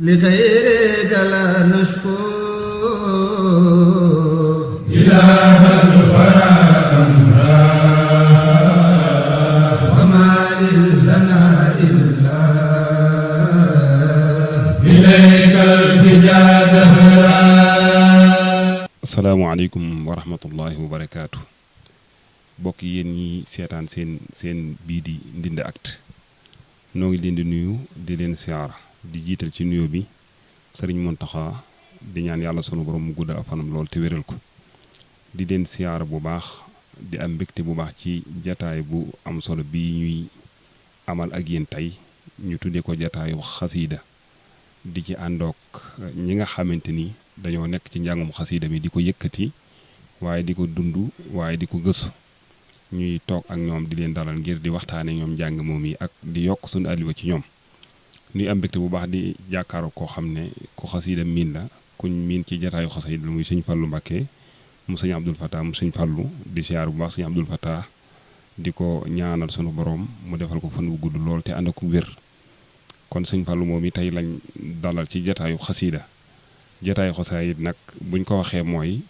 لخيرك لا نشكو إله الورى أمرا وما لنا إلا إليك التجا دهرا. asalaamaaleykum wa rahmatullahi wa barakaatu. bokk yéen ñi seetaan seen bii di Ndindy Actu noo ngi leen di nuyu di leen siyaara di jiital ci nuyoo bi sëriñ Mountakha di ñaan yàlla sunu borom mu guddal fanam lool te wéral ko di leen siyaara bu baax di am mbégte bu baax ci jataay bu am solo bi ñuy amal ak yéen tey ñu tuddee ko jataayu xasiida di ci àndook ñi nga xamante ni dañoo nekk ci njàngum xasiida mi di ko yëkkati waaye di ko dund waaye di ko gëstu ñuy toog ak ñoom di leen dalal ngir di waxtaane ñoom njàng moom yi ak di yokk suñu alliwa ci ñoom ñuy am mbégte bu baax di jàkkaaru koo xam ne ku xasiida miin la kuñ miin ci jataayu xasiida la muy sëñ Fallu Mbàkke mu sëñ Abdul Fatah mu sëñ Fallu di siyaar bu baax sëñ Abdul Fatah di ko ñaanal sunu borom mu defal ko fan wu gudd lool te ànd ak wér. kon sëñ Fallu moom yi tey lañ dalal ci jataayu xasiida jataayu xasiida nag buñ ko waxee mooy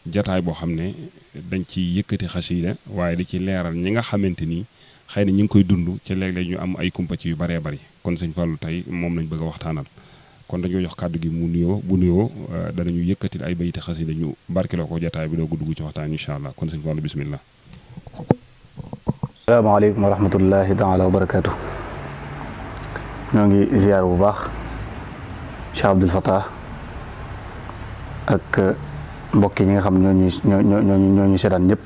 jataay boo xam ne dañ ci yëkkati xasiida waaye di ci leeral ñi nga xamante ni xëy na ñu ngi koy dund ci léeg-léeg ñu am ay kumpa ci yu baree bari kon sëñ Fallu tey moom lañ bëgg a waxtaanal kon dañoo jox kàddu gi mu nuyoo bu nuyoo danañu yëkkatil ay bayiti xasiida ñu barkeloo ko jataay bi doo ko dugg ci waxtaan incha allah kon sëñ Fallu bismillah. asalaamaaleykum wa rahmatullahi taala wa barakaatu. ñoo ngi ziar bu baax Cheikh Abdul Fatah ak mbokk yi ñi nga xam ñoo ñu seetaan ñëpp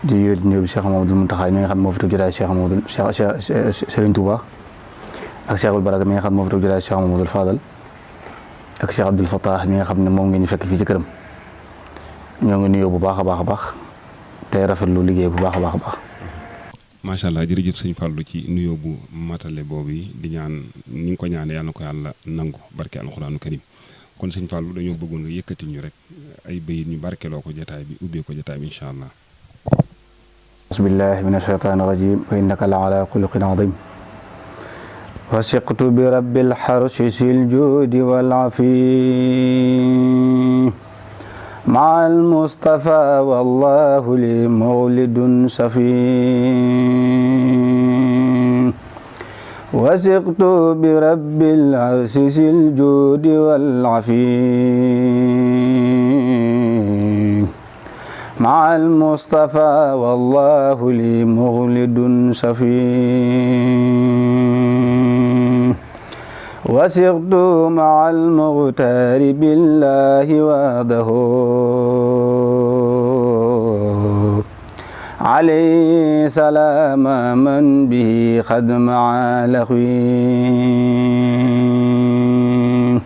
di yëkkati ñëw bi Cheikh Mamadou Mountakha mi nga xam moo fi toog jotaay Cheikh Mamadou Serigne Touba ak Cheikhul Baraka mi nga xam moo fi toog jotaay Cheikh Mamadou Fadal ak Cheikh Abdul Fatah mi nga xam ne moom ngeen ñu fekk fii ci këram ñoo ngi nuyoo bu baax a baax a baax tey rafetlu liggéey bu baax a baax a baax. macha allah jërëjëf sëñ Fallu ci nuyoo bu matale boobu di ñaan ni nga ko ñaanee yàlla na ko yàlla nangu barke alxuraanu karim kon sëñ Fallu dañoo bëggoon nga yëkkati ñu rek ay bayit ñu barkeloo ko jotaay bi ubbee ko jotaay bi incha allah. bismillahi min ashaytaani rajim wa innaka la ala xuluqin azim wasiqtu bi rabbil xarshi sil juudi wal afi مع المصطفى والله لي مولد صفي وثقت برب العرش ذي الجود والعفي مع المصطفى والله لي مولد صفي وثقت مع المغتار بالله وحده عليه سلام من به قد مع لخوي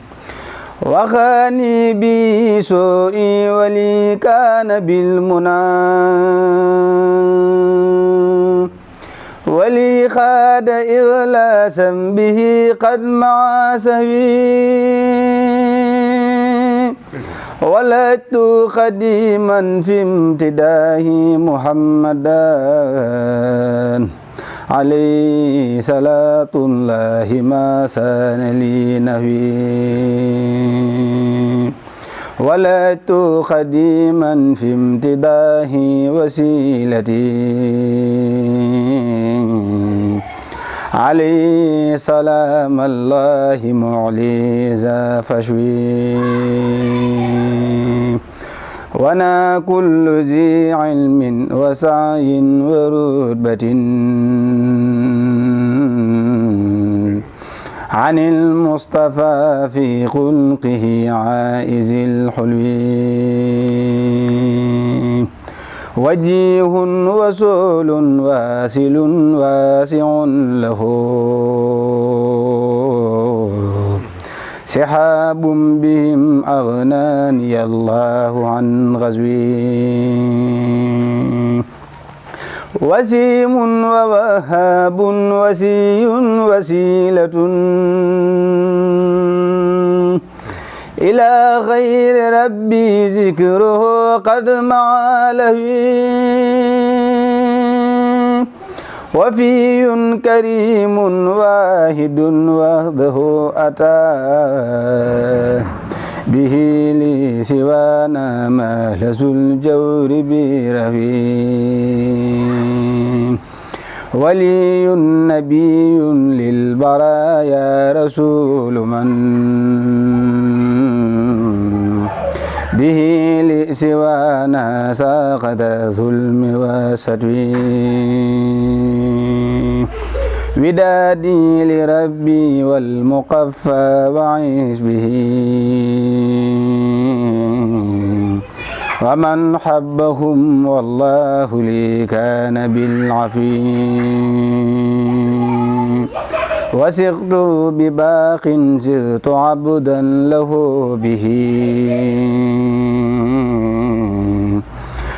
وخاني بي سوئي ولي كان بالمنى ولي خاد إغلاسا به قد مع سهوي ولدت خديما في امتداه محمدا عليه صلاة الله ما سان لي نهوي ولدت خديما في امتداه وسيلتي عليه سلام الله معليزا فشوي وانا كل ذي علم وسعي ورتبة عن المصطفى في خلقه عائز الحلوين وجيه وسول واسل واسع له سحاب بهم أغناني الله عن غزوي وسيم ووهاب وسي وسيلة إلى غير ربي ذكره قد مع لهوي وفي كريم واحد وحده أتى به لي سوانا مهلس الجور برفيق ولي نبي للبرايا رسول من به لسوانا ساقط ظلم وستوي ودادي لربي والمقفى وعيش به ومن حبهم والله لي كان بالعفي وسقت بباق سرت عبدا له به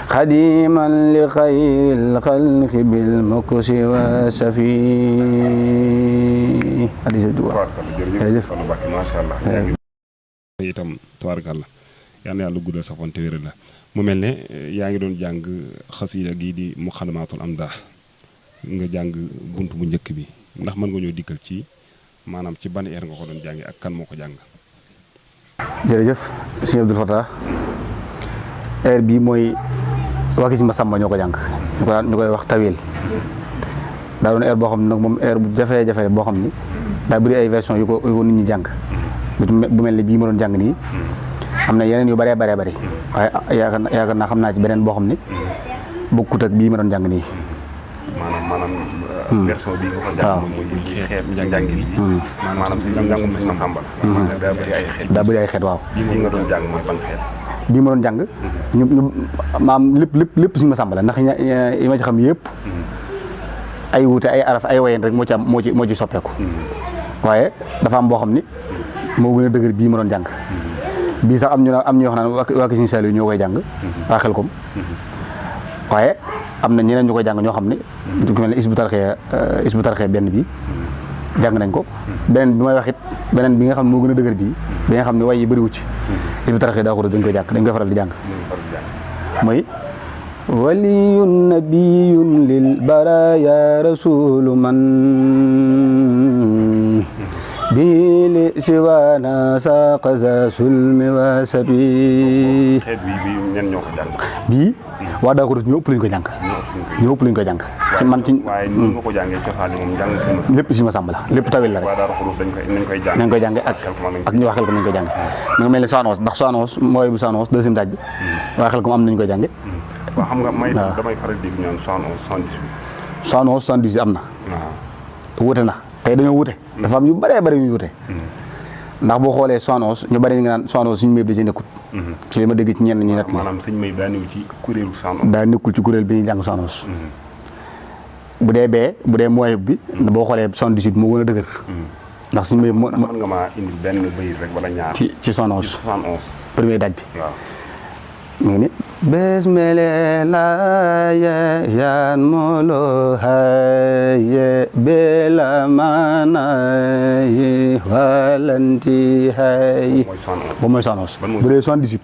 خديما لخير الخلق بالمكس وسفي حديث الدعاء macha allah itam tabaarkalla yal na yàlla guddal sa fan te wéral la mu mel ne yaa ngi doon jàng xasida gii di muxadamatul amdah nga jàng bunt bu njëkk bi ndax mën nga ñoo dikkal ci maanaam ci ban heure nga ko doon jàngi ak kan moo ko jàng. jërëjëf sëñ Abdul Fatah heure bii mooy waa gis ma sàmba ñoo ko jàng ñu koy wax tawil daa doon heure boo xam ne nag moom heure bu jafe-jafe boo xam ni daa bëri ay version yu ko nit ñi jàng bu mel ne bii ma doon jàng nii am na yeneen yu bëree bëri waaye yaakaar naa xam naa ci beneen boo xam ni bokkut ak bii ma doon jàng nii. maanaam version bii nga ko jàng moom mooy xeet njàngin bi maanaam si njàngum Sëñ Masamba daa bëri ay xeet waaw bii nga doon jàng mooy ban xeet bii ma doon jàng ñu maam lépp Sëñ Masamba la ndax yi ma ci xam yëpp ay wuute ay araf ay wayen rek moo ci soppeeku waaye dafa am boo xam ni moo gën a dëgër bii ma doon jàng bii sax am ñoo xam ne waa Sëñ Saliou ñoo koy jàng waa Xelkom waaye am na ñeneen ñu koy jàng ñoo xam ne ku mel ne Hizbut Tarqiyyah benn bi jàng nañ ko beneen bi may wax it beneen bi nga xam ne moo gën a dëgër bii bi nga xam ne way yi bëriwu ci Hizbut Tarqiyyah daa xurus dañ koy faral di jàng mooy waliyun nabiyun lil baraya rasulu man bili siwana saqaza sulmi wa sabi xeet bi ñen ñoo ko jàng bii waa daa xurus ñoo ëpp lañu ko jàng ci man ci waaye ni nga ko jàngee cosaan moom jàng lépp Sëñ Masamba la lépp tawil la rek waa Daaru Xurus nañ koy jàng ak ñu waa Xelkom nañ koy jàng mi ngi mel ni Sonos ndax Sonos mooy bu Sonos deuxième daj waa Xelkom am nañu koy jànge waaw xam nga damay faral di ñaan Sonos 78 am na wute na tey dañoo wute dafa am yu bëree yu wute ndax boo xoolee Sonos ñu bëri ñu ngi naan Sonos suñu méb da ci nekkut ci li ma dégg ci ñenn ñi nett maanaam suñu méb daa ñëw ci kuréelu Sonos daa nekkul ci kuréel bi ñuy jàng Sonos bu dee mooy bi boo xoolee 78 moo gën a dëgër ndax suñu méb mën nga maa indil benn bayit rek wala ñaar ci Sonos premier daj bi waaw mu ngi ni besmele laye yan molo haye bela manaye walanti haye ba mooy Sonos bu dee 78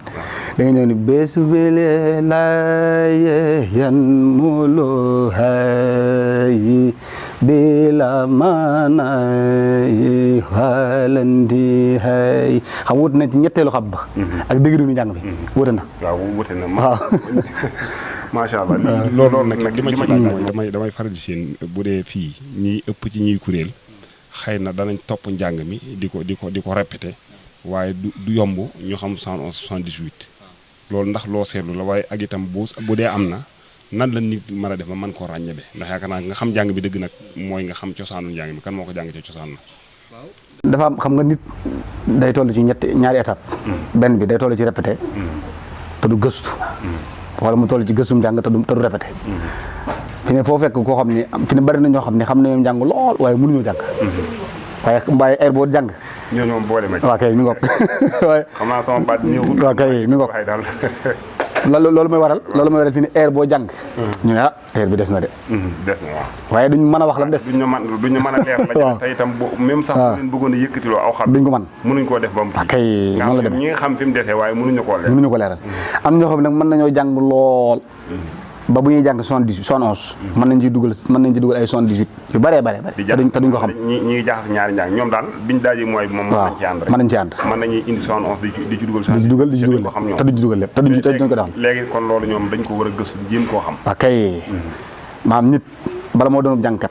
da nga ñëw ni besmele laye yan molo haye bela manaye walanti haye xam wut na ci ñetteelu xam ba ak dëgg du njàng bi wute na wute na macha allah loolu nag li ma ci laaj mooy damay faral di seen bu dee fii ñiy ëpp ci ñuy kuréel xëy na danañ topp njàng mi di ko répété waaye du yomb ñu xam 111 78 loolu ndax loo seetlu la waaye ak itam bu dee am na nan la nit mën a def ba mën koo ràññale ndax yaakaar naa nga xam njàng bi dëgg nag mooy nga xam cosaanu njàng mi kan moo ko jàng ci cosaan la dafa am xam nga nit day toll ci ñaari étape benn bi day toll ci répété te du gëstu wala mu toll ci gëstum njàng te du répété fi ne foo fekk koo xam ne fi ne bari na ñoo xam ne xam nañoo njàng lool waaye mënuñoo jàng waaye air boo jàng ñoo ñoom boole ma waaw kay mi ngoog waaye xam naa sama baat ñëwul waaw kay mi ngoog loolu mooy waral fi ne air boo jàng ñu ne air bi des na de des na waaw waaye duñ mën a wax la des duñu mën a leer la te itam même sax bu leen bëggoon a yëkkatiloo aw xam duñ ko mën mënuñ koo def ba mu kay noonu la demee ñi nga xam fi mu desee waaye mënuñu koo leer am ñoo xam ne nag mën nañoo jàng lool ba bu ñuy jàng 78 71 mën nañ ci dugal ay 78 yu bëree bëri te duñ ko xam ñi ngi jaxas ñaari njàng ñoom daal biñ daajee mooy moom mën nañ ci ànd rek mën nañ ci ànd mën nañuy indi 71 di ci dugal di ci dugal te duñ ci dugal lépp te duñ ko defal léegi kon loolu ñoom dañ ko war a gëstu jéem koo xam waaw kay maanaam nit bala moo doon jàngkat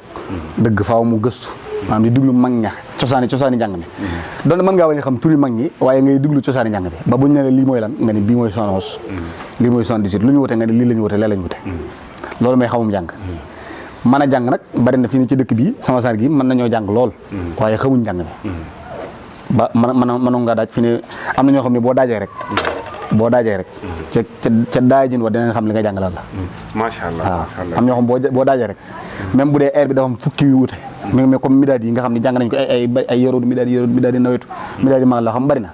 dëgg faaw mu gëstu maanaam di déglu mag ña cosaani njàng mi doon mën ngaa bañ a xam turi mag ñi waaye ngay déglu cosaani njàng mi ba buñ ne la lii mooy lan nga ni bii mooy 71 lii mooy 78 lu ñu wute nga ni lii la ñu wute lee la ñu wute loolu may xamum jàng mën a jàng nag bari na fii ni ci dëkk bii sama saar gi mën nañoo jàng lool waaye xamuñ njàng mi ba mënoon nga daaj fi ne am na ñoo xam ne boo daajee rek ca daay jin wa dinañ xam li nga jàng lan la macha allah am ñoo xam boo daajee rek même bu dee air bi dafa am fukki yu wute mais comme midaad yi nga xam ne jàng nañ ko ay yoroodu midaad yi nawetu midaad yi mag la xam bari na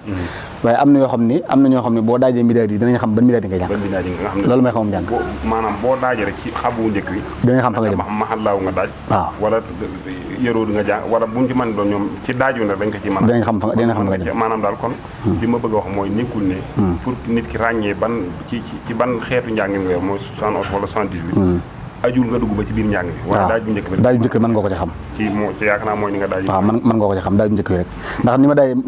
waaye am na ñoo xam ne boo daajee midaad yi dinañ xam ban midaad yi ngay jàng loolu may xamum jàng maanaam boo daajee rek ci xabu njëkk wi dinañ xam fa nga jëm maxallaaw nga daaj waaw wala yoroodu nga jàng wala buñ ci mën doon ñoom ci daaju na dañ ko ci mën dinañ xam fa nga jëm maanaam daal kon li ma bëgg a wax mooy nekkul ne pour nit ki ràññee ban ci ban xeetu njàngin nga yor mooy 71 wala 78 ajul nga dugg ba ci biir njàng bi wala daaj bu njëkk bi mën nga ko ci xam ci yaakaar naa mooy ni nga daaj waaw mën nga ko ci xam daaj bu njëkk bi rek ndax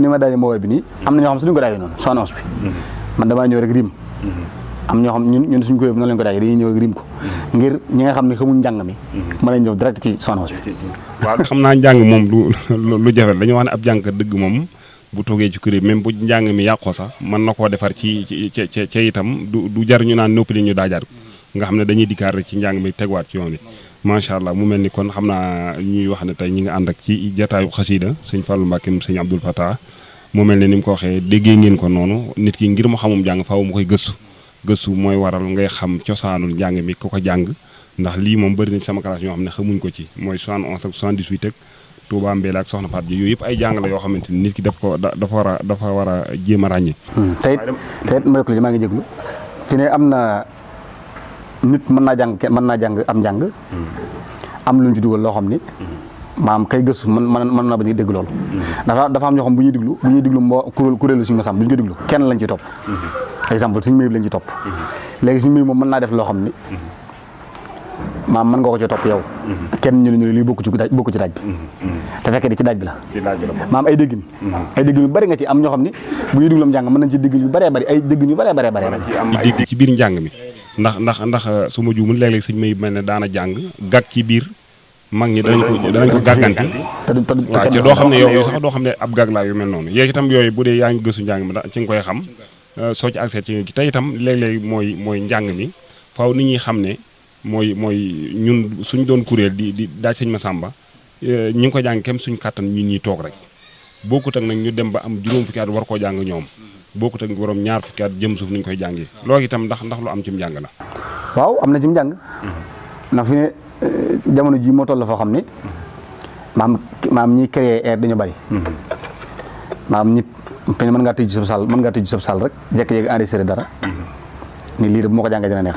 ni ma daajee mbooloo bi nii am na ñoo xam suñu ko daajee noonu 71 bi man damaa ñëw rek rim am ñoo xam ñun suñu kuréel bi noonu lañ ko daajee dañuy ñëw rek rim ko ngir ñi nga xam ne xamuñ njàng mi mën nañ ñëw direct ci 71 bi waaw xam naa njàng moom lu jafe dañu wax ne ab jàngkat dëgg moom bu toogee ci kuréel même bu njàng mi yàqoo sax mën na koo defar ci itam du jar ñu naan noppi li ñu daajaat nga xam ne dañuy dikkaat rek ci njàng mi tegwaat ci yoon wi macha allah mu mel ni kon xam naa ñuy wax ne tey ñi nga ànd ak ci jataayu xasiida sëñ Fallou Mbacke sëñ Abdoul Fatah mu mel ne ni mu ko waxee déggee ngeen ko noonu nit ki ngir mu xamum jàng faaw mu koy gëstu mooy waral ngay xam cosaanul njàng mi ku ko jàng ndax lii moom bëri na ci sama classe ñoo xam ne xamuñ ko ci mooy 71 ak 78 ak Touba Mbéla ak Soxna Faat ji yooyu yëpp ay jàng la yoo xamante ni nit ki dafa war a jéem a ràññee tey ma yokk li maa ngi jéglu fi ne am na nit mën naa jàng am njàng am lu ñu ci dugal loo xam ni maam kay gëstu mën na ba ñuy dégg loolu dafa am ñoo xam bu ñuy diglu kuréelu suñu masam bu ñu ko diglu kenn lañ ci topp exemple suñu mbir lañ ci topp léegi suñu mbir moom mën naa def loo xam ni maam mën nga ko ci topp yow kenn ñu ne lii bokku ci daaj bi te fekkee di ci daaj bi la maam ay déggin yu bari nga ci am ñoo xam ni bu ñuy diglu am njàng mën nañ ci dégg yu bëree bëri ay déggin yu bëree bëri dégg ci biir njàng mi ndax su ma juumul léeg-léeg sëñ may mel ne daana jàng gàgg ci biir mag ñi danañ ko gàggante waaw ci doo xam ne yow sax doo xam ne ab gàgg laa yu mel noonu yéegi itam yooyu bu dee yaa ngi gëstu njàng mi ci nga koy xam soo ci accès ci nga te itam léeg-léeg mooy njàng mi faaw nit ñi xam ne mooy ñun suñ doon kuréel di daaj sëñ Massamba ñu ngi ko jàng kem suñ kàttan ñun ñuy toog rek bokkut ak nag ñu dem ba am juróom fukki at war koo jàng ñoom bokkut ak borom ñaar fukki at jëm suuf ni ñu koy jàngee loolu itam ndax lu am ci njàng la waaw am na ci njàng ndax fi ne jamono ji moo toll foo xam ne maam ñiy créer air dañu bari maam nit fi ne mën ngaa tëj sab sal rek jékki-jékki enregistré dara ni lii de bu ma ko jàngee dina neex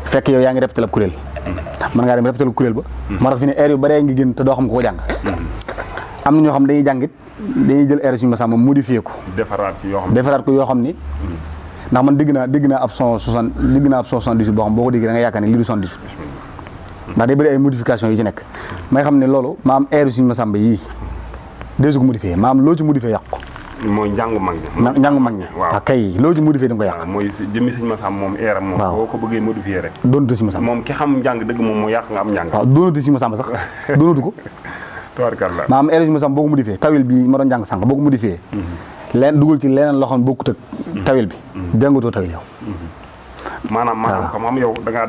fekk yow yaa ngi répété la kuréel mën ngaa dem répété la kuréel ba moo tax fi ne air yu baree ngi génn te doo xam ko jàng am na ñoo xam dañuy jàngit dañuy jël air suñu Massamba modifié ko defaraat ko yoo xam ni ndax man dégg naa ab son 78 boo xam boo ko déggee da nga yaakaar ne lii du 78 ndax day bëri ay modification yi ci nekk may xam ne loolu maam air suñu Massamba yii deesu ko modifié maam loo ci modifié yàq ko mooy njàngu mag ñi waaw kay loo ci modifié da nga ko yàq mooy jëmmi sëñ Massamba moom airam moom boo ko bëggee modifié rek doonatu suñu Massamba moom ki xam njàng dëgg moom moo yàq nga am njàng waaw doonatu suñu Massamba sax doonatu ko maam air suñu Massamba boo ko modifié tawil bi ma doon jàng sànq boo ko modifié dugal ci leneen loo xam ne bokkut ak tawil bi jàngatoo tawil yow maanaam xam yow da ngaa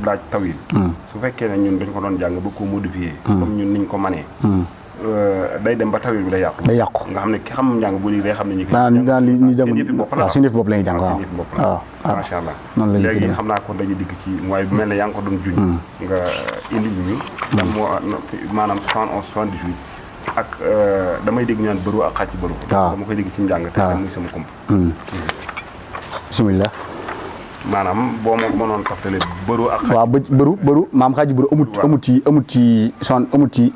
daaj tawil su fekkee ne ñun dañ ko doon jàng bëgg ko modifié comme ñun niñ ko manee day dem ba tawil bi day yàqu nga xam ne ki xam njàng bu léegi day xam ne seen yëfi bopp la seen yëfi bopp la ñuy jàng waaw macha allah léegi xam naa ko dañuy dikk ci waaye bu mel ne yaa ngi ko doon juñ nga indil ñu dan moo maanaam 71 78 ak damay dégg ñu naan bëru ak xàcc bëru dama koy dégg ci njàng te muy sama kump bismillah maanaam boo ma mënoon toftale bëru ak xàcc waaw bëru maam xàcc bëru amut ci 78 amut ci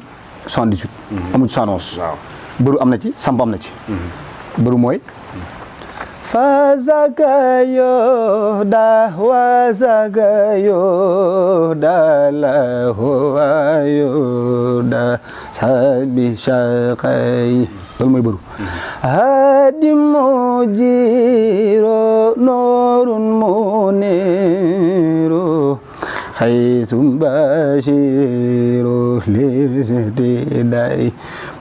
71 waaw bëru am na ci samp am na ci bëru mooy فزك يهدى وزك يهدى له ويهدى سبي شقي loolu mooy bëru hadi mujiro noorun muniru xaysum bashiru lisitiday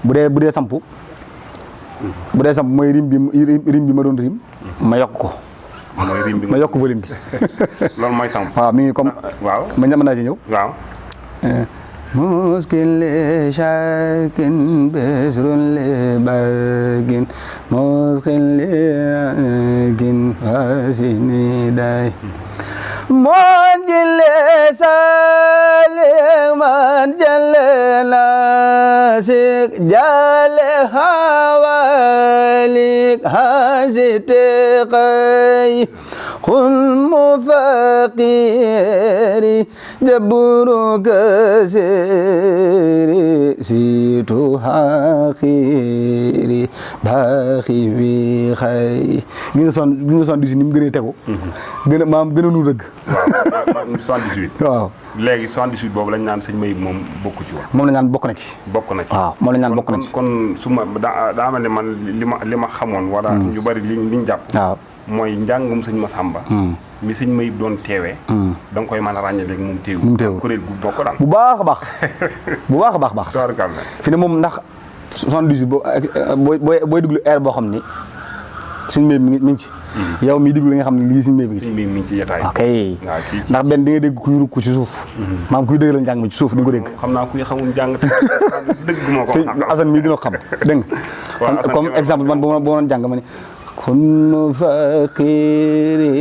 bu dee samp mooy rim bi ma doon rim ma yokk ko mooy rim bi ma yokk volume bi loolu mooy samp waaw mi ngi comme waaw ma mën naa ci ñëw waaw مسكن لشاكن بسر لباكن مسكن لكن فاسني داي منجل سالم من جل ناسك جل حواليك هازتقي قل مفقيري جبر كسيري سيتو حقيري باخي بخي gi nga son ni mu gënee tegu gën a maam gën a nu dëgg waaw 78 waaw léegi 78 boobu lañ naan sëñ Mayib moom bokku ci woon moom la ñaan bokk na ci waaw moom la ñaan bokk na ci kon su ma daa mel ne man li ma xamoon wala ñu bari liñ jàpp waaw mooy njàngum sëñ Massamba mi sëñ Mayib doon teewee da nga koy mën a ràññee léegi moom teewu kuréel gu bokk daal bu baax a baax fi ne moom ndax 78 booy déglu air boo xam ni sëñ Mayib mi ngi ci yow mii déglu li nga xam ne lii sëñ Mayib mi ngi ci jotaay ok ndax benn di nga dégg kuy rukk ci suuf maam kuy dëgg la njàng mi ci suuf di nga ko dégg xam naa kuy xamul jàng dëgg moo ko sëñ Assane mii dina ko xam dégg nga comme exemple man boo doon jàng ma ne kun faqiri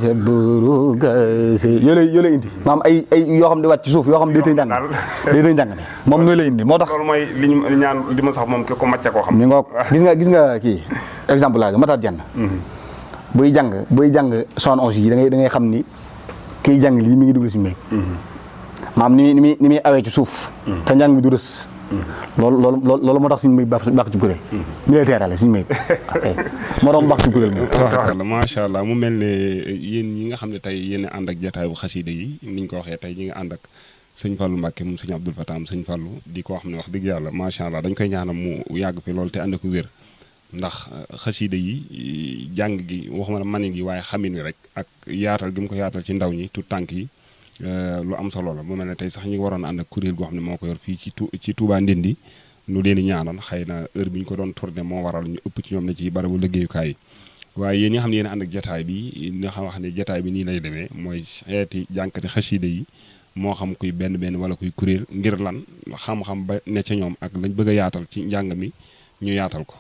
jabru gasi yoo lay indi maam ay yoo xam di wàcc ci suuf yoo xam day tëj njàng ne moom nooy lay indi moo tax loolu mooy li ñaan li ma sax moom ki ko macca koo xam mi ngoog gis nga kii exemple laa Matar Dieng buy jàng 71 yi da ngay xam ni kiy jàng lii mi ngi dugg si mbéy maam ni muy awee ci suuf te njàng mi du rës loolu moo tax suñu mbéy baax ci kuréel militaire la suñu mbéy moo tax baax ci kuréel moom macha allah mu mel ne yéen ñi nga xam ne tey yéen a ànd ak jataayu xasida yi niñ ko waxee tey ñi nga ànd ak sëñ Fallou Mbacke moom sëñ Abdoul Fatah sëñ Fallou di ko xam ne wax dëgg yàlla macha allah dañ koy ñaanal mu yàgg fi loolu te ànd ko wér ndax xasida yi jàng gi waxuma la mani gi waaye xamin wi rek ak yaatal gi mu ko yaatal ci ndaw ñi tout tànk yi lu am solo la mu mel ne tey sax ñu ngi waroon ànd ak kuréel goo xam ne moo ko yor fii ci Touba Ndindi nu leen di ñaanal xëy na heure bi ñu ko doon tourné moo waral ñu ëpp ci ñoom ne ci barabu liggéeyukaay yi waaye yéen ñi nga xam ne yéen ànd ak jataay bi nga xam wax ne jataay bi nii lay demee mooy xeeti jànkati xasida yi moo xam kuy benn wala kuy kuréel ngir lan xam-xam ba ne ca ñoom ak lañ bëgg a yaatal ci njàng mi ñu yaatal ko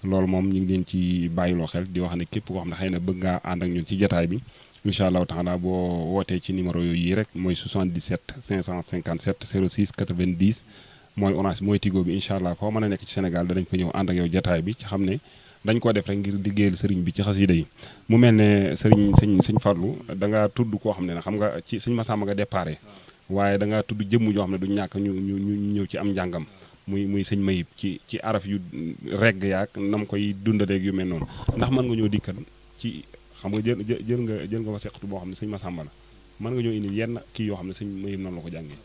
loolu moom ñu ngi leen ci bàyyiloo xel di wax ne képp koo xam ne xëy na bëgg ngaa ànd ak ñun ci jataay bi incha allahu taala boo wootee ci numéro yooyu yi rek mooy 77 557 06 90 mooy orange mooy tigo bi incha allah foo mën a nekk ci Sénégal danañ fa ñëw ànd ak yow jataay bi ci xam ne dañ koo def rek ngir liggéeyal sëriñ bi ci xasida yi mu mel ne sëñ Fallou da nga tudd koo xam ne xam nga ci sëñ Massamba nga déparé waaye da nga tudd jëmm joo xam ne du ñàkk ñu ñëw ci am njàngam muy sëñ Mayib ci araf yu regg yaak nam koy dundaleeg yu mel noonu ndax mën nga ñoo dikkal ci xam nga jël nga wa seqatu boo xam ne sëñ Massamba la mën nga ñoo indi yenn kii yoo xam ne sëñ Mayib noonu la ko jàngee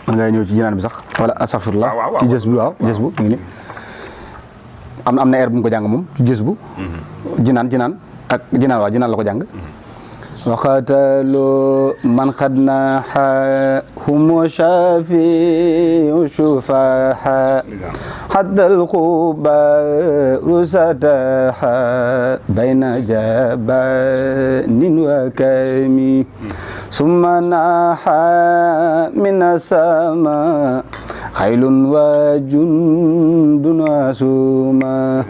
mën ngay ñëw ci jinaan bi sax wala astafurlah ci jës bu waaw jës bu mu ngi ni am na air bu mu ko jàng moom ci jës bu jinaan ak jinaan waaw jinaan la ko jàng وقتلوا من قد نحى هم شافي شفاحا حتى الخبار ستحى بين جبان وكيم ثم نحى من السماء خيل وجند وسوما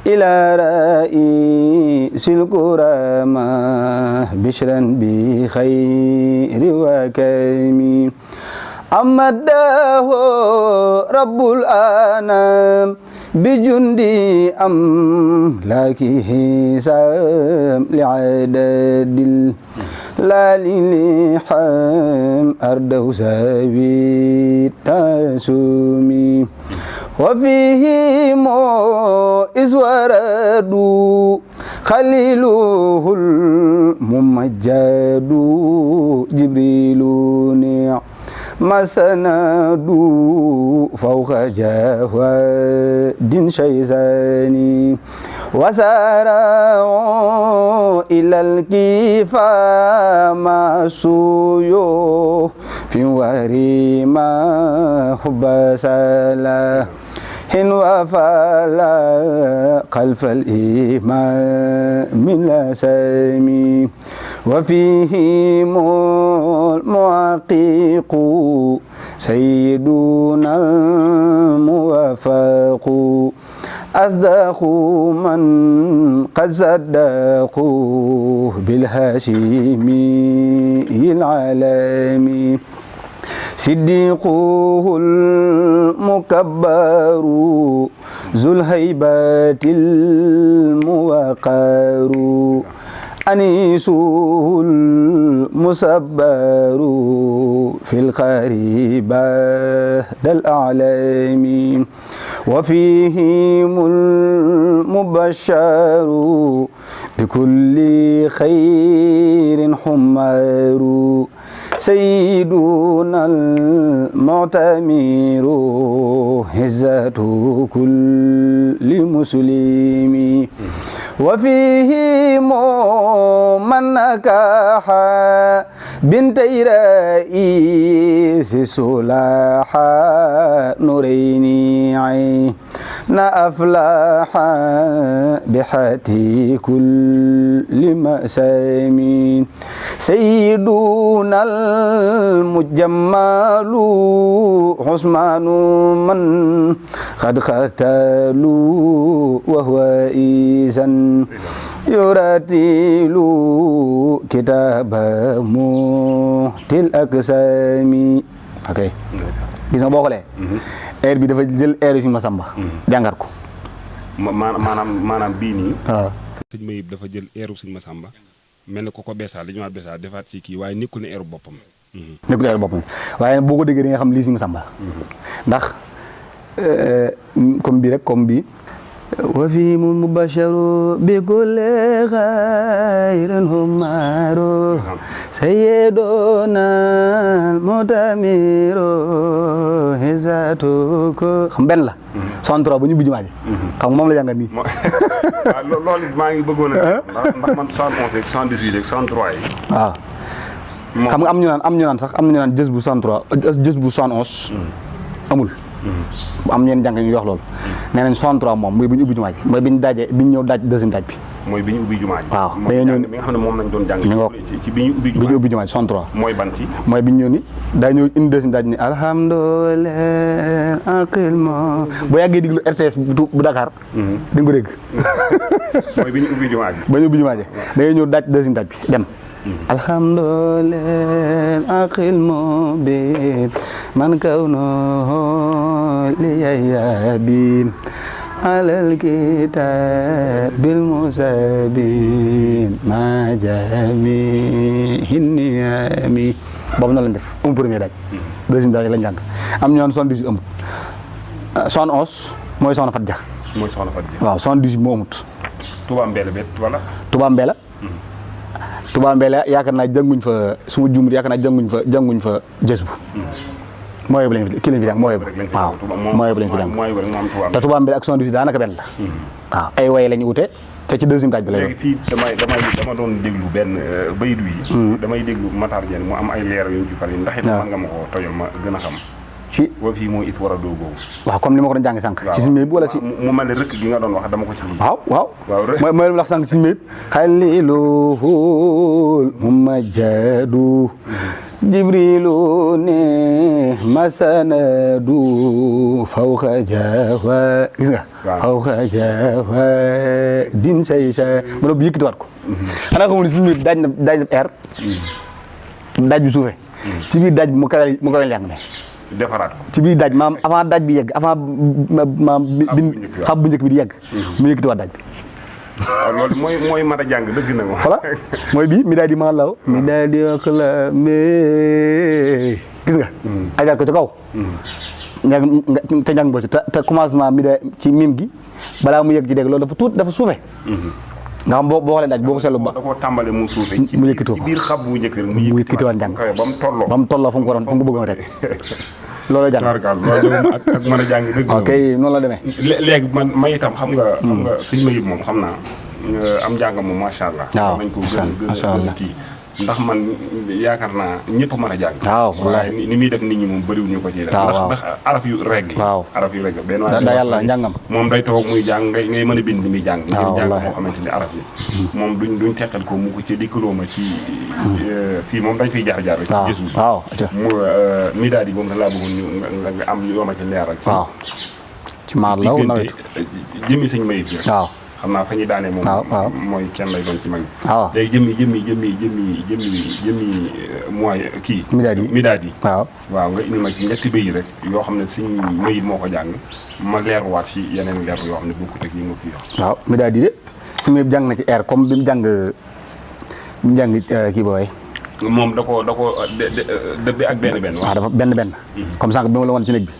إلى رئيس الكرامة بشرا بخير وكيم أمده رب الأنام بجندي أملاكه سام لعدد لا للحام أرده سبيل تسومي وفيهم إذ وردوا خليله الممجد جبريل نعم سند فوق جواد شيزاني وسارعوا إلى الكفا مع سيوف في وريما حب سلا حين وفلا خلف الإمام من لسامي وفيهم المحقق سيدنا الموفق أصدق من قد صدقوا بالهاشمي العالمي صديقه المكبر ذو الهيبة الموقر أنيسه المصبر في الخريبة الأعلام وفيهم المبشر بكل خير حمار سيدنا المعتمر عزة كل مسلم وفيهم من نكح بنتي رئيس صلاح نورين عين أفلح بحتي كل مأسامين سيدنا المجمل عثمان من قد قتلوا وهو إذن يرتل كتاب موت الأقسام. ok gis nga boo xoolee air bi dafa jël air yi Sëñ Masamba jàngat ko maanaam bii nii. waaw sëñ Mayib dafa jël airu Sëñ Masamba mel ne ko beesaal li ñu wax beesaal defaat ci kii waaye nekkul ne airu boppam. nekkul airu boppam waaye boo ko déggee di nga xam lii Sëñ Masamba ndax comme bii rek comme bii wa fi mubasharu bi kulli khairin humaro sayyiduna mutamiru hizatu ko xam benn la 63 ba ñu bi jumaa ji xam moom la jàngat nii waaw loolu maa ngi bëggoon a ndax man 71 78 ak 63 yi waaw xam nga am ñu naan sax am na ñu naan jës bu 63 jës bu 71 amul am ñeen jàng ñu wax loolu nee nañ 63 moom mooy bi ñu ubbi jumaa ji mooy bi ñu daajee bi ñu ñëw daaj deuxième daaj bi mooy bi ñu ubbi jumaa ji waaw dañoo ñëw mi nga xam ne moom lañ doon jàng ci bi ñu ubbi jumaa ji 63 mooy ban ci mooy bi ñu ñëw ni daa ñëw une deuxième daaj ni alhamdulilah aqil mo boo yàggee diglu RTS bu Dakar di nga ko dégg mooy bi ñu ubbi jumaa ji ba ñu ubbi jumaa ji da ngay ñëw daaj deuxième daaj bi dem alhamdulilah aqil mo bi man kaw no li yayabin alal kitabil musabin ma jami hinniyami boobu noonu lañ def amul premier daaj deuxième daaj lañ jàng am ñoon 78 amut 71 mooy soxna Fat Dia mooy soxna Fat Dia waaw 78 moo amut Touba Mbella bet wala Touba Mbella yaakaar naa jànguñ fa suma juumut yaakaar naa jànguñ fa jës bu mooy bu leen fi kii lañ fi jàng mooy bu waaw mooy bu leen fi jàng te Touba Mbella ak 78 daanaka benn la waaw ay way lañu ute te ci deuxième daaj bi lay léegi fii dama doon déglu benn baydu yi damay déglu Matar Diène mu am ay leer yu ñu ci far yi ndax it mën nga ma ko tojal ma gën a xam ci wa fii moo it war a doo boobu waaw comme ni ma ko doon jàng sànq ci siñ bi wala ci mu mel ne rëkk gi nga doon wax dama ko ci waaw mooy lu wax sànq siñ bi xaliluhul mumajjadu jibrilu ne masanadu fawqa jawa gis nga fawqa jawa din say sa ma doon bu yëkkatiwaat ko xanaa xamul ni siñ bi daaj na air daaj bi suufee ci biir daaj bi mu kawe njàng ne defaraat ko ci biir daaj maam avant daaj bi yegg avant maam xam bu njëkk bi di yegg mu yëkkatiwaat daaj bi waaw loolu mooy mat a jàng dëgg na voilà mooy bii mi daal di maa law mi daal di wax la mais gis nga ajaat ko ci kaw te njàng boo ci te commencement mi de ci mim gi balaa mu yegg ci dégg loolu dafa suufe nga xam boo xoolee daaj boo ko seetlu ba da koo tàmbale mu suufe mu yëkkatoo ci biir xab bu njëkk mu yëkkatiwaat njàng ba mu tolloo fu mu ko bëggoon a teg loolu jàng loolu ak mën a jàng dëgg ok noonu la demee léegi man itam xam nga suñu Mayib moom xam naa am njàng moom macha allah waaw nañ ko gën a kii ndax man yaakaar naa ñëpp mën a jàng waaw waaye ni muy def nit ñi moom bëriwul ñu ko ci def ndax araf yu regg araf yu regg benn waay da yàlla njàngam moom day toog muy jàng ngay mën a bind muy jàng ngir jàng moo xamante ni araf yi moom duñ teqal ko mu ko ci dikkaloo ma ci fii moom dañ fiy jaar rek ci gis waaw mu mi daal yi moom da laa bëggoon nga am yoo ma ci leeral waaw ci maar law nawet jëmmi sëñ Mayib waaw xam naa fa ñuy daanee moom mooy kenn lay doon ci mag waaw léegi jëmmi mooy kii midaad yi waaw nga indi ma ci ñetti béy rek yoo xam ne sëñ Mayib moo ko jàng ma leeruwaat ci yeneen leer yoo xam ne bokkut ak yi ma fi wax waaw midaad yi de sëñ Mayib jàng na ci air comme bi mu jàng kii booy moom da ko dëbbe ak benn waaw dafa benn comme sànq bi ma la woon ci néeg bi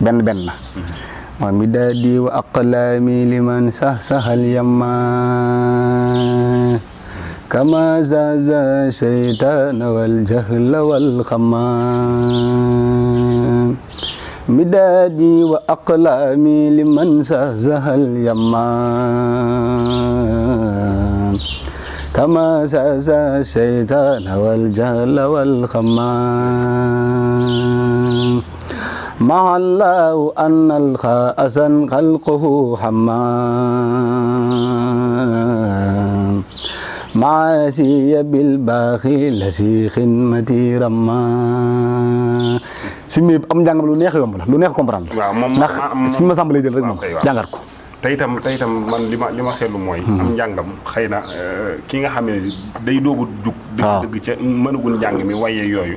benn la wa midaadi wa aqlaami liman sahsahal yamma kama zaza shaytaan wal jahla wal xamma midaadi wa aqlaami liman sahsahal yamma kama zaza shaytaan wal jahla wal xamma مع الله أن الخاء خلقه حمام معاسي بالباخي لسي خدمتي رما sëñ bi am njàngam lu neex yomb la lu neex comprendre la ndax suñu ma sàmbalee jël rek moom jàngat ko te itam man li ma seetlu mooy am njàngam xëy na ki nga xam ne day doogu jug dëgg ca mënagul njàng mi waye yooyu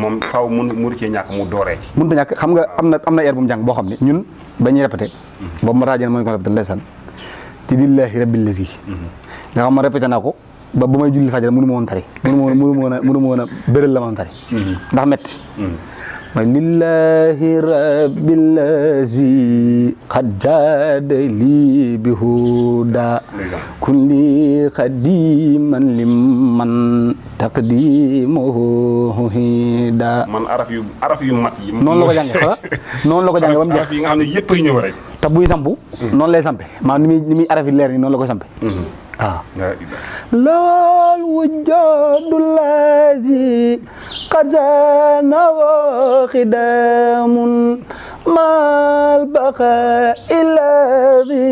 moom faw mu cee ñàkk mu dooree ci mënut a ñàkk xam nga am na air bu mu jàng boo xam ne ñun bañuy répété boobu ma raajeen mooy ko répété ndeysaan ci lillahi rabbil lazi nga xam ma répété naa ko ba may julli fajar mënu ma woon tari mënu ma woon a béral la ma woon tari ndax metti ma lillahi rabbil lazi qad jaada lii bi huda kulli qadiman liman taqdimuhu hida man araf yu mat yi noonu la ko jàngee xala noonu la ko jàngee ba mu jeex araf yi nga xam ne yëpp ay ñëw rek te buy sampu noonu lay sampe maanaam ni muy araf yi leer ni noonu la koy sampe waaw lawal wujjoodu lazi xazana wa xidamun mal baqa ilazi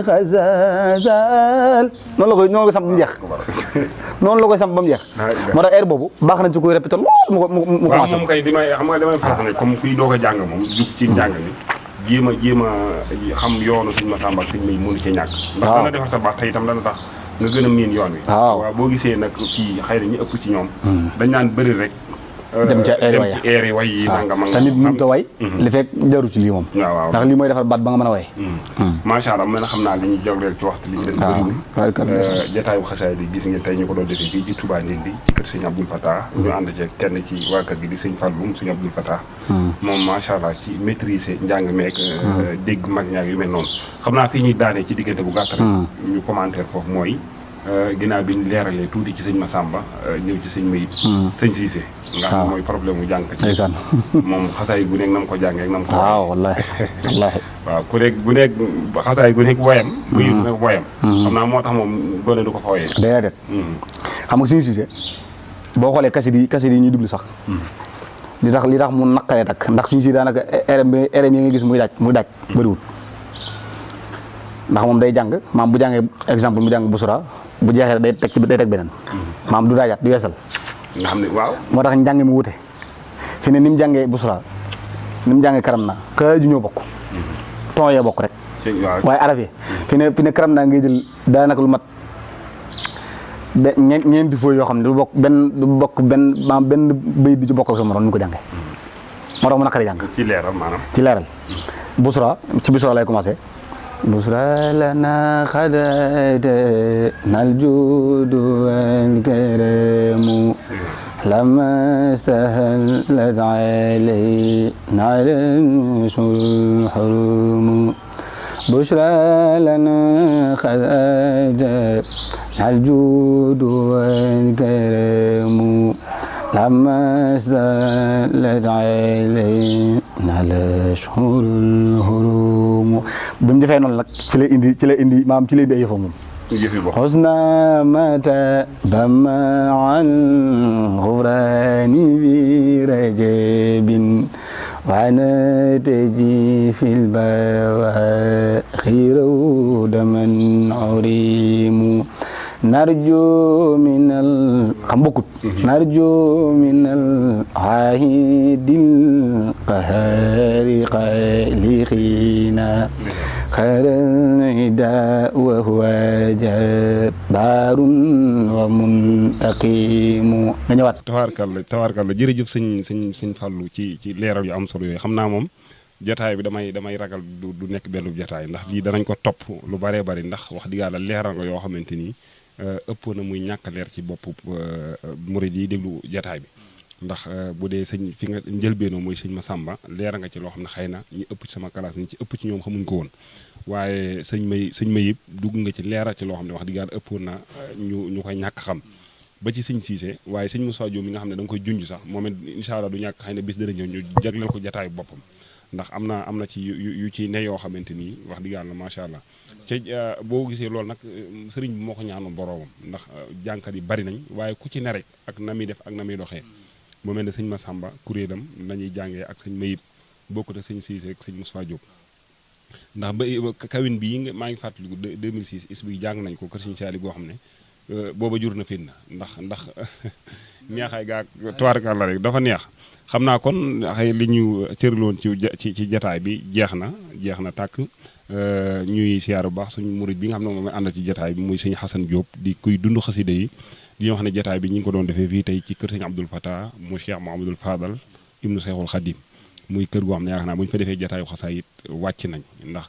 xazazal noonu la koy samp ba mu jeex noonu la koy samp ba mu jeex moo tax air boobu baax na ci koy répété lool mu commencé moom kay damay faral ne comme kuy doog a jàng moom jug ci njàng mi jéem a xam yoonu suñu Masamba ak suñu Mayib mënu ci ñàkk ndax dana defar sa baax te itam dana tax nga gën a miin yoon wi waaw boo gisee nag kii xëy na ñu ëpp ci ñoom dañ naan bëri rek dem ci air yi way yi nangam te nit mënut a way li fekk jaru ci lii moom waaw ndax lii mooy defar baat ba nga mën a way macha allah mën a xam naa li ñu jagleel ci waxtu li ci des bëriwul jataayu xasaay bi gis ngeen tey ñu ko doon defee fii ci Touba Ndindi ci kër sëñ Abdoul Fatah ñu ànd ci kenn ci waa kër gi di sëñ Falloum sëñ Abdoul Fatah moom macha allah ci maîtriser njàng meek dégg mag ñaag yu mel noonu xam naa fii ñuy daanee ci diggante bu gàtt rek ñu commentaire foofu mooy ginnaaw bi ñu leeralee tuuti ci sëñ Massamba ñëw ci sëñ Mayib sëñ Cissé nga xam mooy problème mu jàng ci moom xasaay gu nekk na mu ko jàngee ak na mu ko wallaahi waaw ku nekk bu nekk xasaay gu nekk woyam Mayib du nekk woyam xam naa moo tax moom gone du ko fooyee déedéet xam nga sëñ Cissé boo xoolee kasit yi ñuy déglu sax li tax mu naqaree takk ndax sëñ Cissé daanaka RM yi nga gis muy daaj bëriwul ndax moom day jàng maam bu jàngee exemple mu jàng busura bu jeexee day teg beneen maam du daajaat du yeesal nga xam ne waaw moo tax njàng mi wute fi ne ni mu jàngee busura ni mu jàngee karam naa ka ju ñoo bokk ton yee bokk rek waaye araf yi fi ne karam naa ngay jël daanaka lu mat ñeenti fooy yoo xam ne du bokk benn bayit du ci bokk ak sa morom ni ko jàngee moo tax mu naqari jàng ci leeral maanaam ci leeral busura ci busura lay commencé بشرى لنا خدتنا الجود والكرم لما استهلت علينا الحرم بشرى لنا خدتنا الجود والكرم لما استهلت علينا الأشهر الحرم bi mu defee noonu nag ci la indi maam ci lay bi ay yëfa moom xusna mata bama an xufrani bi rajabin wana teji fil bawa xiraw daman urimu narju minal xam bokkut narju minal ahidil qahari xaliqina xaranida wa huwa jabbarun wa muntaqimu nga ñëwaat tabaarkalla jërëjëf sëñ Fallou ci leeral yu am solo yooyu xam naa moom jataay bi damay ragal du nekk benn jataay ndax lii danañ ko topp lu baree bari ndax wax dëgg yàlla leeral nga yoo xamante ni ëpp na muy ñàkk leer ci bopp murid yi déglu jataay bi ndax bu dee sëñ fi nga njëlbeenoo mooy sëñ Massamba leer nga ci loo xam ne xëy na ñu ëpp ci sama classe ñi ci ëpp ci ñoom xamuñ ko woon waaye sëñ may yëpp dugg nga ci leeral ci loo xam ne wax dëgg yàlla ëppoon na ñu koy ñàkk xam ba ci sëñ Cissé waaye sëñ Moussa Diop mi nga xam ne da nga koy junj sax moom it incha allah du ñàkk xëy na bis dana ñëw ñu jagleel ko jataayu boppam ndax am na ci yu ci ne yoo xamante nii wax dëgg yàlla macha allah ci boo gisee loolu nag sëriñ bi moo ko ñaanoon boroomam ndax jànkat yi bari nañ waaye ku ci ne rek ak na muy def ak na muy doxee mu mel ne sëñ Massamba kuréelam nañuy jàngee ak sëñ Mayib bokkut ak sëñ Cissé ak sëñ Moussa Diop ndax ba kawin bii maa ngi fàttaliku 2006 is bi jàng nañ ko kër sëñ Saali goo xam ne booba jur na fitna ndax neexaay gaa tubaarkalla rek dafa neex xam naa kon xëy li ñu cëraloon ci jataay bi jeex na tàkk ñuy siyaar bu baax suñu murid bi nga xam ne moom mooy ànd ci jataay bi muy sëñ Xasan Diop di kuy dund xasida yi di ñoo xam ne jataay bi ñu ngi ko doon defee fii tey ci kër sëñ Abdoul Fatah mu Cheikh Mouhamadoul Fadal ibnu Cheikhul Khadim muy kër goo xam ne yaakaar naa bu ñu fa defee jataayu xasaayit wàcc nañ ndax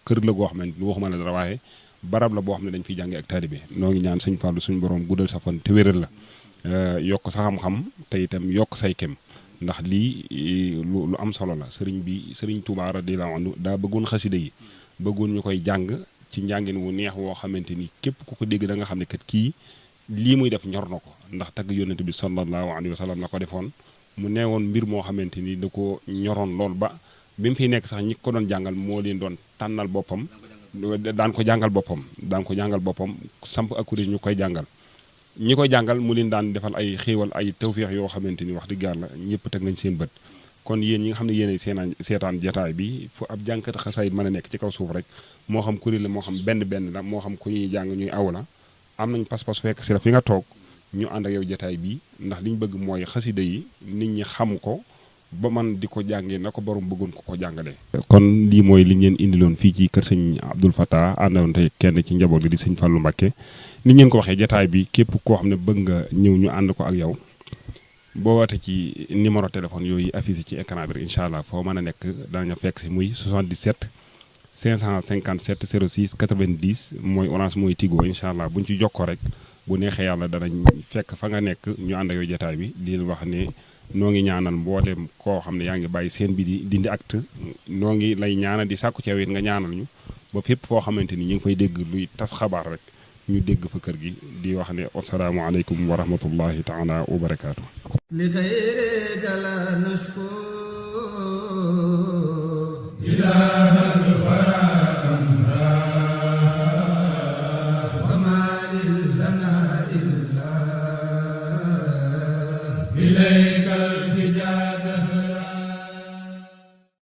kër la goo xam ne waxuma la dara waaye barab la boo xam ne dañ fiy jàngee ak taalibe noo ngi ñaan sëñ Fallou suñu borom guddal sa fan te wéral la yokk sa xam-xam te itam yokk say kem ndax lii lu am solo la sëriñ Touba radiyallahu anhu daa bëggoon xasida yi bëggoon ñu koy jàng ci njàngin wu neex woo xamante ni képp ku ko dégg da nga xam ne kat kii lii muy def ñor na ko ndax tagg yónnent bi sallallahu alayhi wa sallam la ko defoon mu neewoon mbir moo xamante ni da ko ñoroon lool ba bi mu fiy nekk sax ñi ko doon jàngal moo leen doon tànnal boppam daan ko jàngal boppam samp ak kuréel ñu koy jàngal ñi koy jàngal mu leen daan defal ay xéewal ay tawféex yoo xamante ni wax dëgg yàlla ñëpp teg nañ seen bët kon yéen ñi nga xam ne yéenay seetaan jataay bi fu ab jànkat xasaayit mën a nekk ci kaw suuf rek moo xam kuréel la moo xam benn la moo xam ku ñuy jàng ñuy aw la am nañ pas-pas fekk si la fi nga toog ñu ànd ak yow jataay bi ndax li ñu bëgg mooy xasida yi nit ñi xam ko ba man di ko jàngee na ko borom bëggoon ko jàngalee. kon lii mooy li ngeen indiloon fii ci kër sëñ Abdoul Fatah àndoon tey kenn ci njaboot gi di sëñ Fallou Mbacké ni ngeen ko waxee jataay bi képp koo xam ne bëgg nga ñëw ñu ànd ko ak yow boo wootee ci numéro téléphone yooyu affiché ci écran bi incha allah foo mën a nekk danañu fekk si muy 77 557 06 90 mooy Orange mooy Tigo incha allah buñ ci jokkoo rek bu neexee yàlla danañ fekk fa nga nekk ñu ànd ak yow jataay bi di leen wax ne noo ngi ñaanal mboolem koo xam ne yaa ngi bàyyi seen bi di dindi acte noo ngi lay ñaanal di sàkku ci yow it nga ñaanal ñu ba fépp foo xamante ni ñu ngi fay dégg luy tas xabaar rek ñu dégg fa kër gi di wax ne assalaamu aleykum wa rahmatullahi taala wa barakaatu.